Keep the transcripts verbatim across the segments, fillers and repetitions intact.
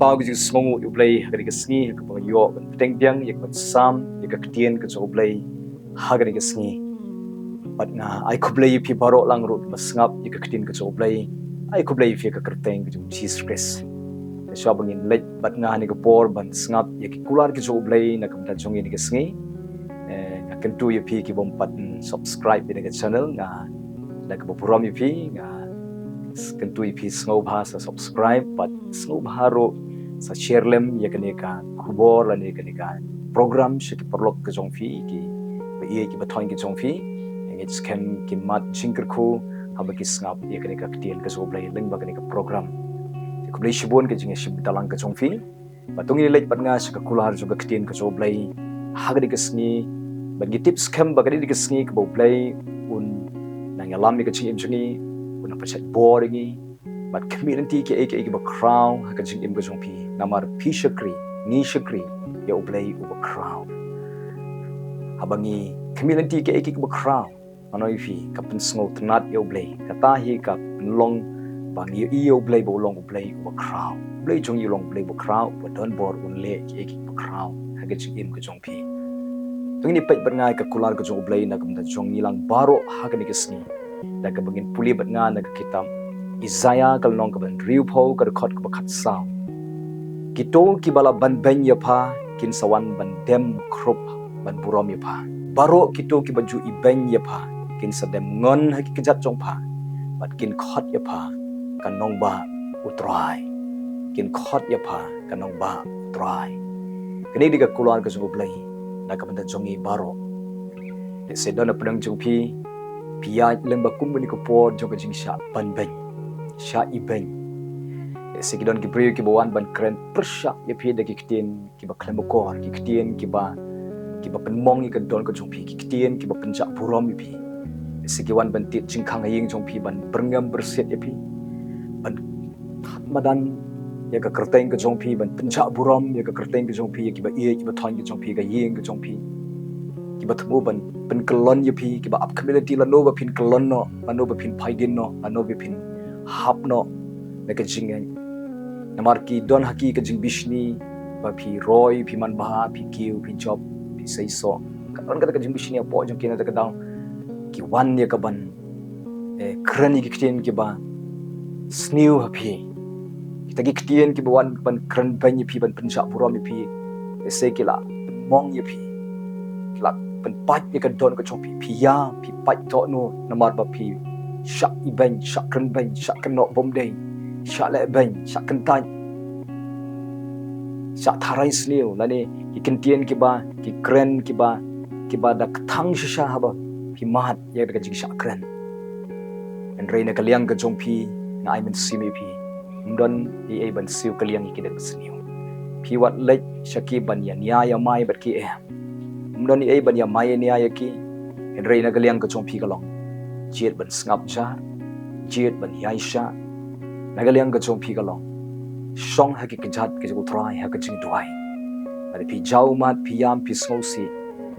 paw ka jingsngewnguh ïa U Blei ha kane ka sngi, ha kaba nga ïoh ban bteng biang ïa ka ban sam ïa ka ktien ka jong U Blei ha kane ka sngi. Bad nga ai khublei ïa phi baroh lang ruh kiba sngap ïa ka ktien ka jong U Blei. Ai khublei ïa phi ha ka kyrteng ka jong U Jisu Khrist. Te shuwa ba ngin leit bad nga ha kane ka por ban sngap ïa ki kular ki jong U Blei na ka bynta jong ngi ha kane ka sngi, eh, nga kyntu ïa phi ki bym pat subscribe ïa kane ka channel, nga da kaba burom ïa phi, nga kyntu ïa phi sngewbha sa subscribe bad sngewbha ruh sa share lem ïa kane ka khubor lane kane ka program sha ki paralok ka jong phi, kiba ïeit kiba thoiñ ka jong phi. Ngeit skhem kin mad jingkyrkhu haba ki sngap ïa kane ka ktien ka jong U Blei lyngba kane ka program. Te khublei shibun ka jingïashim bynta lang ka jong phi. Bad to ngin leit bad nga sha ka kular jong ka ktien ka jong U Blei ha kane ka sngi. Bad ngi tip skhem ba kane ka sngi kaba U Blei un nang ïalam ïa ka jingim jong ngi, un nang pynshait bor ïa ngi. Bad khmih lynti kiei kiei kiba khraw ha ka jingim ka jong phi, namar phi shakri, ngi shakri ïa U Blei uba khraw. Haba ngi khmih lynti kiei kiei kiba khraw, nga ong ïa phi, ka pynsngewtynnad ïa U Blei. Kata hi ka pynlong ba ngi ïohi ïa U Blei ba u long U Blei uba khraw. U Blei jong ngi u long U Blei uba khraw, uba don bor, un leh kiei kiei kiba khraw ha ka jingim ka jong phi. To ngin ïa peit bad nga ïa ka kular ka jong U Blei na ka bynta jong ngi lang baroh ha kane ka sngi, da kaba ngin pule bad nga na ka kitab Isaiah ka lynnong kaba hynriewphew, ka dkhot kaba khatsaw. Kito kiba la banbeiñ ïa pha kin sa wan ban dem khrup ban burom ïa pha. Baroh kito kiba ju ibeiñ ïa pha kin sa dem ngon ha ki kjat jong pha, bad kin khot ïa pha ka nongbah U Trai. Kin khot ïa pha ka nongbah U Trai. Kane dei ka kular ka jong U Blei na ka bynta jong ngi baroh. Lehse don na pdeng jong phi, phi ïaid lyngba kum kane ka por jong ka jingshah banbeiñ, shah ibeiñ. Lehse ki don ki briew kiba wan ban kren pyrshah ïa phi da ki ktien kiba khlem akor, ki ktien kiba, kiba pynmong ïa ka dohnud ka jong phi, ki ktien kiba pynjah burom ïa phi. Lehse ki wan ban tied jingkhang ha ïing jong phi, ban byrngem byrsiat ïa phi, ban thad madan ïa ka kyrteng ka jong phi, ban pynjah burom ïa ka kyrteng ka jong phi, ïa kiba ïeit kiba thoiñ ka jong phi, ka ïing ka jong phi. Kiba thmu ban pynkyllon ïa phi, kiba ap khmih lynti lano ba phin kyllon noh, lano ba phin phai dien noh, lano ba phin hap noh na ka jingngeit. Namar ki don ha ki ka jingbishni ba phi roi, phi manbha, phi kiew, phi jop, phi seisoh. Ka don kata ka jingbishni hapoh jong ki, na kata ka daw ki wan ïa ka ban, eh, kren ïa ki ktien kiba sniew ha phi. Kita ki ktien kiba wan ban kren beiñ ïa phi, ban pynjah burom ïa phi. Lehse ki la pynmong ïa phi, ki la pynpait ïa ka dohnud ka jong phi. Phi ïam, phi pait dohnud namar ba phi shah ibeiñ, shah kren beiñ, shah kynnoh bymdei, shah leh beiñ, shah kyntait, shah tharai sniew, lane ki ktien kiba, ki kren kiba, kiba da kthang shisha haba phi mad ïa ka jingshah kren. Hynrei na ka liang ka jong phi, nga ai mynsiem ïa phi, ym don ei ei ban siew kylliang ïa ki da ka sniew. Phi wat leit sha ki ban ïa nia ïa mai bad ki, em. Ym don ei ei ban ïa mai ïa nia ïa ki. Hynrei na ka liang ka jong phi ka long, jied ban sngap jar, jied ban ïaishah. Na ka liang ka jong phi ka long, shong ha ki kjat ka jong U Trai ha ka jingduwai. Lada phi jaw ummat, phi ïam, phi sngewsih,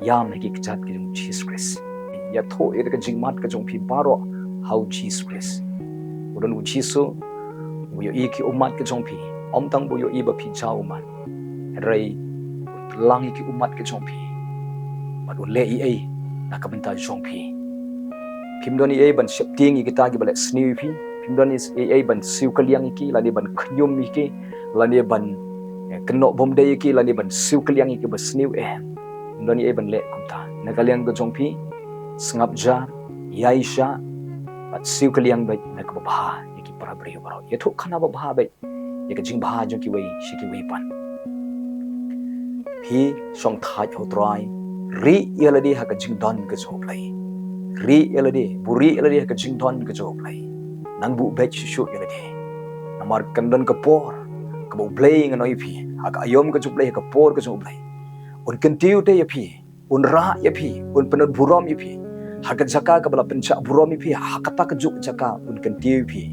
ïam ha ki kjat ka jong U Jisu Khrist. Ïathuh ïa ka jingmad ka jong phi baroh ha U Jisu Khrist. U don U Jisu, u ïohi ki ummat ka jong phi. Ym tang ba u ïohi ba phi jaw ummat, hynrei u pynlang ïa ki ummat ka jong phi. Bad u leh ei ei na ka bynta jong phi. Phim don ei ei ban sheptieng ïa kita kiba leh sniew ïa phi. Phim don ei ei ban siew kylliang ïa ki, lane ban khñium ïa ki, lane ban, eh, kynnoh bymdei ïa ki, lane ban siew kylliang ïa ki ba sniew, em. Phim don ei ei ban leh kumta. Na ka liang ka jong phi, sngap jar, ïaishah, bad siew kylliang beit na kaba bha ïa ki para briew baroh. Ïathuh khana babha beit ïa ka jingbha jong kiwei sha kiwei pat. Phi shong thait ha U Trai, rieh ïa lade ha ka jingdon ka jong U Blei. Rieh ïa lade, buhrieh ïa lade ha ka jingdon ka jong U Blei. Nang buh beit shuh shuh ïa lade. Namar kan don ka por kaba U Blei, nga ong ïa phi, ha ka aïom ka jong U Blei, ha ka por ka jong U Blei, un kyntiew te ïa phi, un rah ïa phi, un pynbud burom ïa phi. Ha ka jaka kaba la pynjah burom ïa phi, ha kata kajuh ka jaka un kyntiew ïa phi,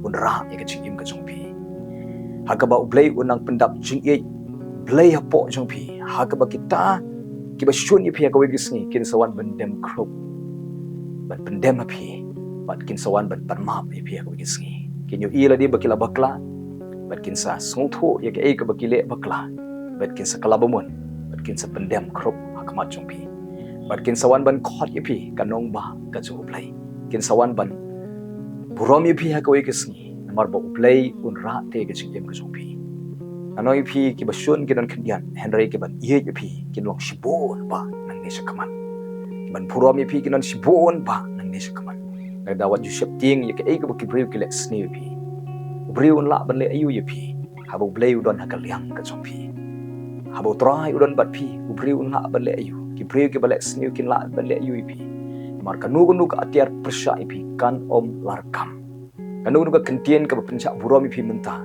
un rah ïa ka jingim ka jong phi. Ha kaba U Blei un nang pyndap jingïeit Blei hapoh jong phi. Ha kaba kita kiba shun ïa phi ha kawei ka sngi kin sa wan ban dem khrup, ban pyndem ha phi, bad kin sa wan ban pan map ïa phi ha kawei ka sngi. Kin ïohi lade ba ki la bakla, bad kin sa sngewthuh ïa kaei kaba ki leh bakla, bad kin sa kylla bamut, bad kin sa pyndem khrup ha khmat jong phi, bad kin sa wan ban khot ïa phi ka nongbah ka jong U Blei. Kin sa wan ban burom ïa phi ha kawei ka sngi, namar ba U Blei un rah te ka jingim ka jong phi. Nga ong ïa phi, kiba shun kin don khyndiat, hynrei kiban ïeit ïa phi kin long shibun bah nangne sha khmat. Kiban burom ïa phi kin don shibun bah nangne sha khmat. Lada wat ju sheptieng ïa kaei kaba ki briew ki leh sniew ïa phi, u briew un lah ban leh aïu ïa phi haba U Blei u don ha ka liang ka jong phi? Haba U Trai u don bad phi, u briew un lah ban leh aïu? Ki briew kiba leh sniew kin lah ban leh aïu ïa phi? Namar kano kano ka atiar pyrshah ïa phi kan ym larkam. Kano kano ka kyntien kaba pynshah burom ïa phi mynta,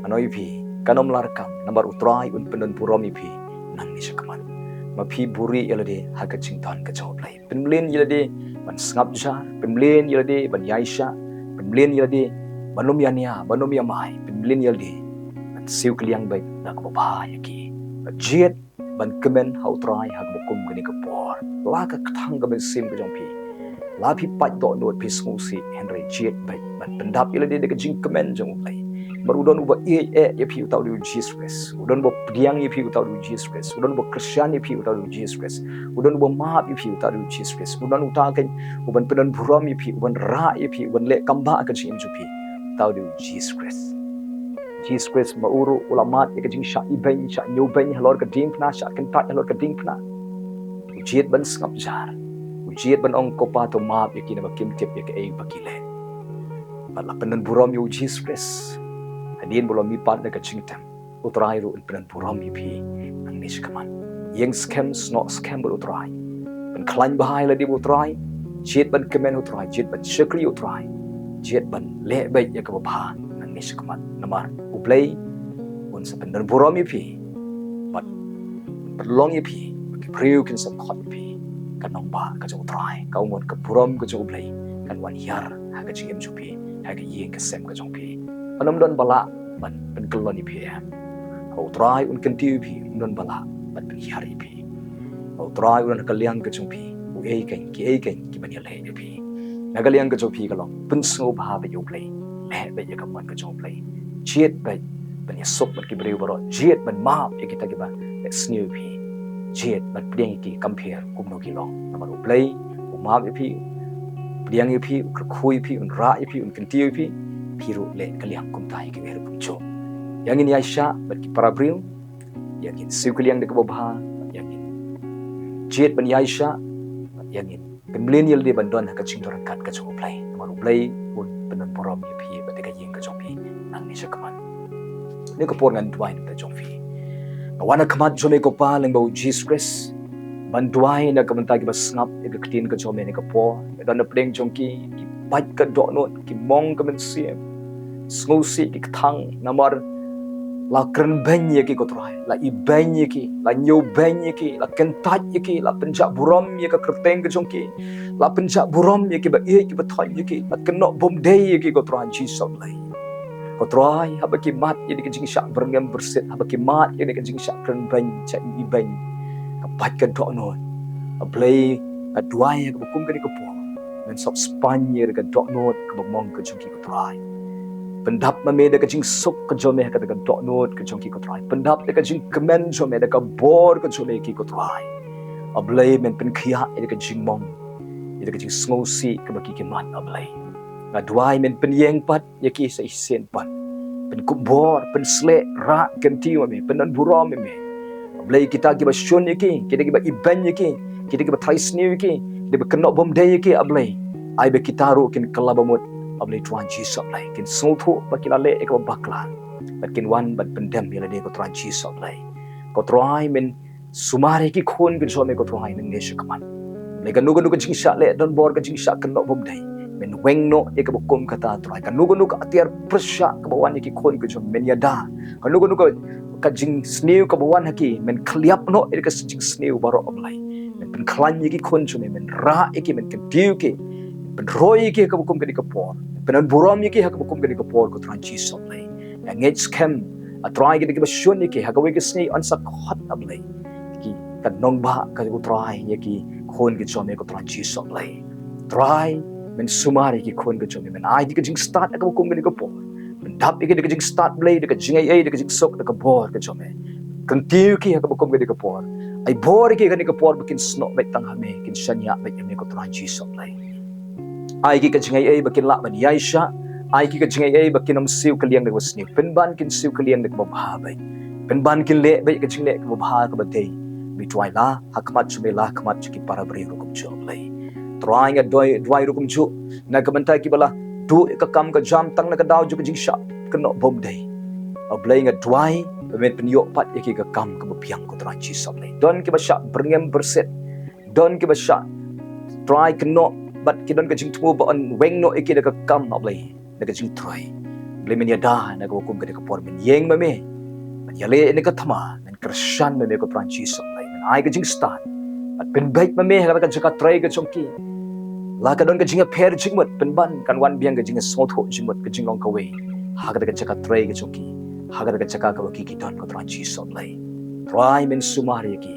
nga ong ïa phi, kan ym larkam, namar U Trai un pyndon burom ïa phi nangne sha khmat. Ma phi buhrieh ïa lade ha ka jingdon ka jong U Blei. Pynmlien ïa lade ban sngap jar, pynmlien ïa lade ban ïaishah, pynmlien ïa lade ban ym ïania, ban ym ïamai, pynmlien ïa lade ban siew kylliang bad da kaba bha ïa ki. Bad jied ban kmen ha U Trai ha kaba kum kane ka por. La ka kthang ka mynsiem ka jong phi, la phi pait dohnud, phi sngewsih, hynrei jied bad ban pyndap ïa lade da ka jingkmen jong U Blei. Namar u don uba ïeit eh ïa phi, uta u dei U Jisu Khrist. U don uba pdiang ïa phi, uta u dei U Jisu Khrist. U don uba kyrshan ïa phi, uta u dei U Jisu Khrist. U don uba map ïa phi, uta u dei U Jisu Khrist. U don uta keiñ uban pyndon burom ïa phi, uban rah ïa phi, uban leh kam bah ha ka jingim jong phi, uta u dei U Jisu Khrist. Jisu Khrist ma u ruh u la mad ïa ka jingshah ibeiñ, shah ñiewbeiñ halor ka diengphna, shah kyntait halor ka diengphna. U jied ban sngap jar, u jied ban ong, Ko Pa, to map ïa ki, namar kim tip ïa kaei ba ki leh. Bad la pyndon burom ïa U Jisu Khrist. Hadien ba u la mihpat na ka jingtem, U Trai ruh un pyndon burom ïa phi nangne sha khmat. Ïeng skhem, snoh skhem bad U Trai. Pynkhlaiñ bha ïa lade bad U Trai. Jied ban kmen ha U Trai, jied ban shakri ha U Trai. Jied ban leh beit ïa kaba bha nangne sha khmat. Namar U Blei un sa pyndon burom ïa phi bad pynlong ïa phi ba ki briew kin sa khot ïa phi ka nongbah ka jong U Trai. Ka ong, ka burom ka jong U Blei kan wan hiar ha ka jingim jong phi, ha ka ïing ka sem ka jong phi. Kan ym don ba lah ban pynkyllon ïa phi. Haba U Trai un kyntiew ïa phi, un don ba lah ban pynhiar ïa phi. Haba U Trai u don ha ka liang ka jong phi, uei keiñ, kiei keiñ kiban ïaleh ïa phi? Na ka liang ka jong phi ka long pynsngewbha beit ïa U Blei, leh beit ïa ka mon ka jong U Blei, jied beit ban ïasuk bad ki briew baroh, jied ban map ïa kita kiba leh sniew ïa phi, jied ban pdiang ïa ki, kam pher kumno ki long. Namar U Blei u map ïa phi, pdiang ïa phi, u kyrkhu ïa phi, un rah ïa phi, un kyntiew ïa phi. Phi ruh leh ka liang kumta ïa kiwei ruh kumjuh. Ïa ngin ïaishah bad ki para briew, ïa ngin siew kylliang da kaba bha, ïa ngin jied ban ïaishah, ïa ngin pynmlien ïa lade ban don ha ka jingdonkam ka jong U Blei. Namar U Blei un pyndon burom ïa phi bad ïa ka ïing ka jong phi nangne sha khmat. Kane ka por ngan duwai na ka bynta jong phi. Nga wan ha khmat jong me ko Pa lyngba U Jisu Khrist ban duwai na ka bynta kiba sngap ïa ka ktien ka jong me kane ka por. Ki don na pdeng jong ki, ki pait ka dohnud, ki mong ka mynsiem, sngewsih, ki kthang, namar la kren beiñ ïa ki ko Trai, la ibeiñ ïa ki, la ñiewbeiñ ïa ki, la kyntait ïa ki, la pynjah burom ïa ka kyrteng ka jong ki, la pynjah burom ïa kiba ïeit kiba thoiñ ïa ki, la kynnoh bymdei ïa ki ko Trai Jisu Blei. Ko Trai, haba ki mad ïa ka jingshah byrngem byrsit, haba ki mad ïa ka jingshah kren beiñ, shah ibeiñ, ka pait ka dohnud. A Blei, nga duwai ha kaba kum kane ka por, men sop spaiñ ïa ka dohnud kaba mong ka jong ki ko Trai. Pyndap ma me da ka jingsuk ka jong me ha kata ka dohnud ka jong ki ko Trai. Pyndap da ka jingkmen jong me, da ka bor ka jong me ki ko Trai. A Blei, men pynkhiah ïa ka jingmong, ïa ka jingsngewsih kaba ki ki mad, A Blei. Nga duwai men pynïeng pat ïa ki sa shisien pat. Pynkup bor, pynsleh, rah, kyntiew ma me, pyndon burom ma me. A Blei, kita kiba shun ïa ki, kita kiba ibeiñ ïa ki, kita kiba trai sniew ïa ki, kita kiba kynnoh bymdei ïa ki, A Blei, ai ba kita ruh kin kylla bamut, A Blei Trai Jisu Blei, kin sngewthuh ba ki la leh ïa kaba bakla, bad kin wan ban pyndem ïa lade ko Trai Jisu Blei. Ko Trai, men sumar ïa ki khun ki jong me ko Trai nangne sha khmat. Lei kano kano ka jingshah leh donbor, ka jingshah kynnoh bymdei, men weng noh ïa kaba kum kata Trai. Kano kano ka atiar pyrshah kaba wan ïa ki khun ki jong me, men ïada. Kano kano ka, ka jingsniew kaba wan ha ki, men khliap noh ïa ka jingsniew baroh, A Blei. Men pynkhlaiñ ïa ki khun jong me, men rah ïa ki, men kyntiew ki, men pynroi ïa ki ha kaba kum kane ka por, men pynburom ïa ki ha kaba kum kane ka por ko Trai Jisu Blei. Nga ngeit skhem, A Trai, kita kiba shun ïa ki ha kawei ka sngi yn sa khot, A Blei, ki ka nongbah ka ko Trai ïa ki khun ki jong me ko Trai Jisu Blei. Trai, men sumar ïa ki khun ki jong me, men ai ïa ki ka jingstad ha kaba kum kane ka por. Men Pyndap ïa ki da ka jingstad Blei, da ka jingaiei, da ka jingsuk, da ka bor ka jong me. Kyntiew ki ha kaba kum kane ka por. Ai bor ïa ki ha kane ka por ba kin snoh beit tang ha me, kin shaniah beit ha me ko Trai Jisu Blei. Ai ki ka jingaiei ba kin lah ban ïaishah. Ai ki ka jingaiei ba kin ym siew kylliang da kaba sniew. Pynban kin siew kylliang da kaba bha beit. Pynban kin leh beit ka jingleh kaba bha kaba dei. Mih duwai la ha khmat jong me, la ha khmat jong ki para briew ruh kumjuh Blei. Trai nga duwai, duwai ruh kumjuh na ka bynta kiba la duh ïa ka kam ka jam tang na ka daw jong ka jingshah kynnoh bymdei. A Blei nga duwai ba men pynïoh pat ïa ki ka kam kaba biang ko Trai Jisu Blei. Don kiba shah byrngem byrsit. Don kiba shah trai kynnoh bad ki don ka jingthmu ba yn weng noh ïa ki da ka kam A Blei, da ka jingtrei. Blei men ïada na kaba kum kane ka por, men ïeng ma me. Men ïaleh na ka thma, men kyrshan ma me ko Trai Jisu Blei. Men ai ka jingstad bad pynbeit ma me ha ka jaka trei ka jong ki. La ka don ka jingïapher jingmut, pynban kan wan biang ka jingsngewthuh jingmut, ka jinglong kawei ha ka jaka trei ka jong ki, ha ka jaka kaba ki, ki don ko Trai Jisu Blei. Trai men sumar ïa ki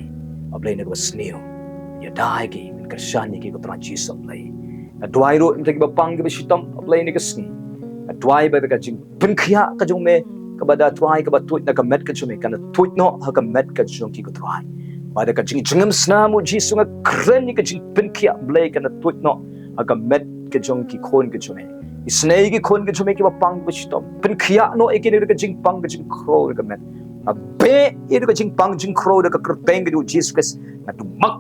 A Blei na kaba sniew. Ïada ïa ki, men kyrshan ïa ki ko Trai Jisu Blei. Nga duwai ruh na ka bynta kiba pang kiba shitom A Blei na ka sngi. Nga duwai ba ka jingpynkhiah ka jong me, kaba da Trai kaba tuid na ka met ka jong me, kan da tuid noh ha ka met ka jong ki ko Trai. Ba da ka jingjngem snam U Jisu nga kren ïa ka jingpynkhiah Blei kan da tuid noh ha ka met ka jong ki khun ka jong me. Isynei ki khun ka jong me kiba pang kiba shitom. Pynkhiah noh ïa ki da ka jingpang ka jingkhrew da ka met. Nga beh ïa ka jingpang jingkhrew da ka kyrteng ka jong U Jisu Khrist. Nga dumak,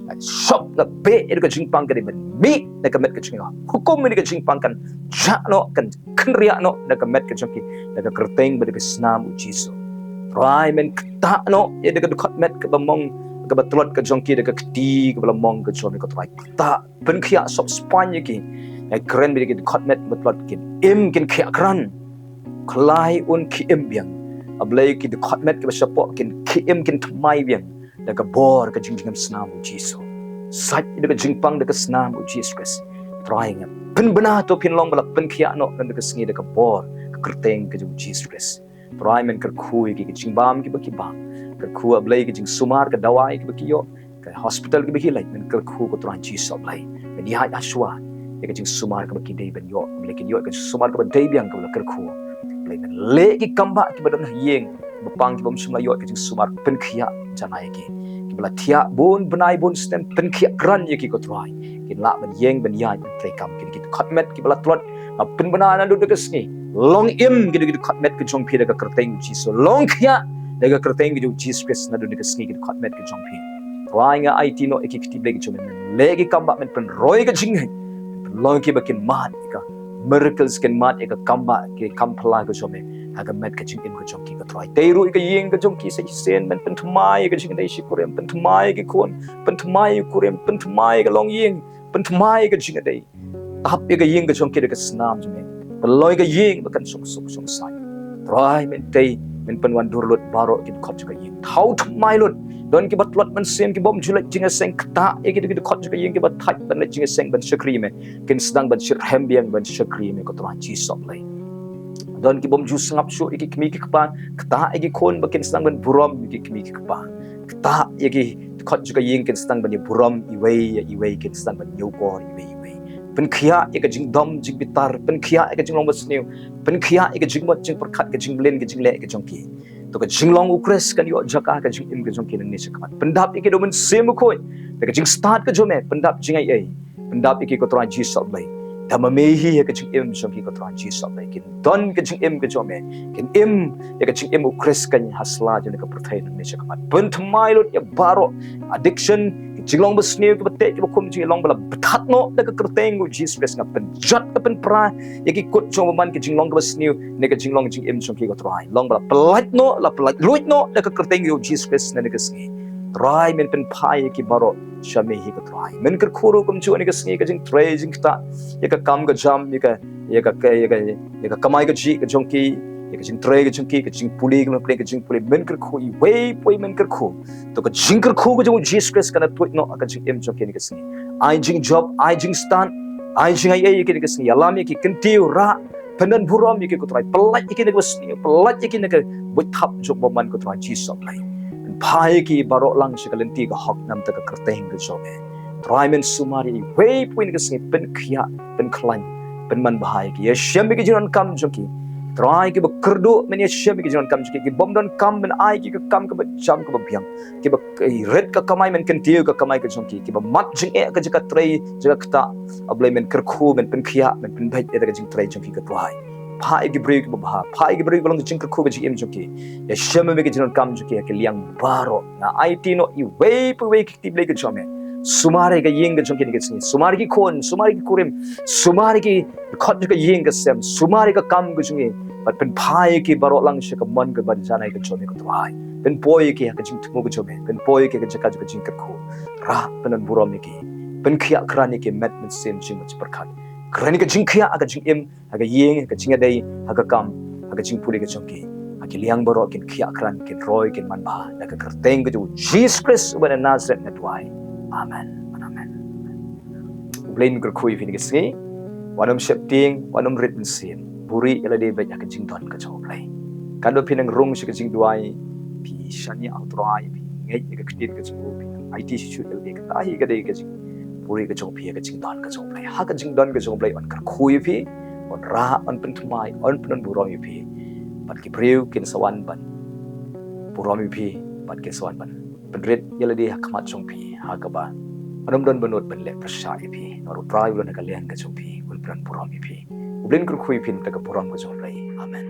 nga shop, nga beh ïa ka jingpang ka dei ban mih na ka met ka jong ki. Hukum ïa ka jingpang kan jah noh, kan kynriah noh na ka met ka jong ki, na ka kyrteng bad ka snam U Jisu. Trai men ktah noh ïa da ka dkhot met kaba mong, kaba tlot ka jong ki, da ka kti kaba la mong ka jong me ko Trai. Ktah, pynkhiah, sop spaiñ ïa ki. Nga kren bad ki dkhot met ba tlot, kin im, kin khiah krat. Khlaiñ un khie im biang. A Blei ki dkhot met kiba shapoh kin khie im, kin thymmai biang da ka bor ka jingjngem snam U Jisu. Sait da ka jingpang da ka snam U Jisu Khrist. Trai nga pynbna to phin long ba la pynkhiah noh na ka sngi da ka bor ka kyrteng ka jong U Jisu Khrist. Trai men kyrkhu ïa ki, ki jingbam kiba ki bam. Kyrkhu A Blei ki jingsumar, ka dawai kiba ki ïoh, ka hospital kiba ki leit, men kyrkhu ko Trai Jisu Blei. Men ïaid ha shuwa ïa ka jingsumar kaba ki dei ban ïoh, Blei, kin ïoh ka jingsumar kaba dei biang kaba la kyrkhu. Blei men leh ki kambah kiba don ha ïing kiba pang kiba ym shym la ïoh ka jingsumar, pynkhiah janai ïa ki. Kiba la thiah bun bnai bun snem, pynkhiah krat ïa ki ko Trai. Kin lah ban ïeng ban ïaid ban trei kam. Ki dkhot met kiba la tlot nga pynbna naduh da ka sngi. Long im ki dkhot met ka jong phi da ka kyrteng U Jisu. Long khiah da ka kyrteng ka jong U Jisu Khrist naduh da ka sngi ki dkhot met ka jong phi. Trai nga aiti noh ïa ki kti Blei ka jong me. Leh ki kambah, men pynroi ka jingngeit. Pynlong kiba kin mad ïa ka miracles, kin mad ïa ka kambah, ki kam phylla ka jong me ha ka met ka jingim ka jong ki ko Trai. Tei ruh ïa ka ïing ka jong ki sa shisien, men pynthymmai ïa ka jingïadei shi kurim, pynthymmai ïa ki khun, pynthymmai ïa u kurim, pynthymmai ïa ka longïing, pynthymmai ïa ka jingïadei. Tap ïa ka ïing ka jong ki da ka snam jong me. Pynlong ïa ka ïing ba kan shong suk shong saiñ. Trai men tei, men pynwandur lut baroh ki dkhot jong ka ïing. Thaw thymmai lut. Don kiba tlot mynsiem, kiba ym ju leit jingïaseng, ktah ïa ki dkhot jong ka ïing, kiba thait ban leit jingïaseng ban shakri me. Kin sdang ban shitrhem biang ban shakri me ko Trai Jisu Blei. Don kiba ym ju sngap shuh ïa ki kmie ki kpa, ktah ïa ki khun ba kin sdang ban burom ïa ki kmie ki kpa. Ktah ïa ki dkhot jong ka ïing, kin sdang ban ïa burom iwei ïa iwei, kin sdang ban ñiewkor iwei iwei. Pynkhiah ïa ka jingdom jingbitar, pynkhiah ïa ka jinglong basniew, pynkhiah ïa ka jingmut jingpyrkhat, ka jingmlien ka jingleh ka jong ki. To ka jinglong U Khrist kan ïoh jaka ha ka jingim ka jong ki nangne shakhmat. Pyndap ïa ki da U Mynsiem Bakhuid, da ka jingstad ka jong me, pyndap jingaiei. Pyndap ïa ki ko Trai Jisu Blei. Da ma me hi ha ka jingim jong ki ko Trai Jisu Blei, kin don ka jingim ka jong me. Kin im ïa ka jingim U Khrist keiñ ha sla jong ka pyrthei nangne shakhmat. Pynthymmai lut ïa baroh addiction, ki jinglong basniew, kiba teh kiba khum jong ki, long ba la bthat noh da ka kyrteng U Jisu Khrist. Nga pynjot, nga pynpra ïa ki kut jong u bymman, ki jinglong kiba sniew ne ka jinglong jingim jong ki ko Trai. Long ba la pyllait noh, la pyllait luid noh da ka kyrteng U Jisu Khrist nangne ka sngi. Trai men pynphai ïa ki baroh sha me hi ko Trai. Men kyrkhu ruh kumjuh nangne ka sngi ka jingtrei jingktah, ïa ka kam ka jam, ïa ka, ïa ka, ïa ka, ïa ka kamai kajih ka jong ki, ïa ka jingtrei ka jong ki, ka jingpule, ka jingpule, ka jingpule. Men kyrkhu iwei pa iwei, men kyrkhu. To ka jingkyrkhu ka jong U Jisu Khrist kan da tuid noh ha ka jingim jong ki nangne ka sngi. Ai jingjop, ai jingstad, ai jingaiei ïa ki nangne ka sngi. Ïalam ïa ki, kyntiew, rah, pyndon burom ïa ki ko Trai. Pyllait ïa ki na kaba sniew, pyllait ïa ki na ka buit thap jong u bymman ko Trai Jisu Blei. Pynphai ïa ki baroh lang sha ka lynti ka hok namar ka kyrteng ka jong me. Trai men sumar ïa iwei pa iwei nangne ka sngi, pynkhiah, pynkhlaiñ, pynman bha ïa ki. Ïashem ïa ki jingdonkam jong ki. Trai, kiba kyrduh men ïashem ïa ki jingdonkam jong ki, ki bym donkam men ai ki ka kam kaba jam kaba biang, kiba rit ka kamai men kyntiew ka kamai ka jong ki, kiba mad jingeh ka jaka trei jaka ktah, A Blei men kyrkhu, men pynkhiah, men pynbeit ïa ka jingtrei jong ki ko Trai. Phah ïa ki briew kiba bha, phah ïa ki briew kiba long ka jingkyrkhu ka jingim jong ki. Ïashem ïa ki jingdonkam jong ki ha ki liang baroh. Nga aiti noh iwei pa iwei ki kti Blei ka jong me. Sumar ïa ka ïing ka jong ki ha kine ki sngi. Sumar ïa ki khun, sumar ïa ki kurim, sumar ïa ki dkhot jong ka ïing ka sem, sumar ïa ka kam ka jong ngi. Bad pynphai ïa ki baroh lang sha ka mon kaba janai ka jong me ko Trai. Pynpoi ïa ki ha ka jingthmu ka jong me. Pynpoi ïa ki ha ka jaka jong ka jingkyrkhu. Rah, pyndon burom ïa ki. Pynkhiah krat ïa ki met mynsiem jingmut jingpyrkhat. Kren ïa ka jingkhiah ha ka jingim, ha ka ïing, ha ka jingïadei, ha ka kam, ha ka jingpule ka jong ki. Ha ki liang baroh kin khiah krat, kin roi, kin manbha. Da ka kyrteng ka jong u Jisu Khrist uba na Nasareth nga duwai. Amen. Amen. U Blei un kyrkhu ïa phi ha kine ki sngi. Wat nym sheptieng, wat nym rit mynsiem. Buhrieh ïa lade beit ha ka jingdon ka jong u Blei. Katba phi nang rung sha ka jingduwai, phi shaniah ha u Trai, phi ngeit ïa ka ktien ka jong u, phi nang aiti shuh shuh ïa lade, kata hi ka dei ka jingbuhrieh ka jong phi ha ka jingdon ka jong u Blei. Ha ka jingdon ka jong u Blei un kyrkhu ïa phi, un rah, un pynthymmai, un pyndon burom ïa phi. Bad ki briew kin sa wan ban burom ïa phi, bad kin sa wan ban pynrit ïa lade ha khmat jong phi, ha kaba un ym don ba nud ban leh pyrshah ïa phi. Namar u Trai u don ha ka liang ka jong phi, un pyndon burom ïa phi. U Blei un kyrkhu ïa phi na ka bynta ka burom ka jong u Blei. Amen.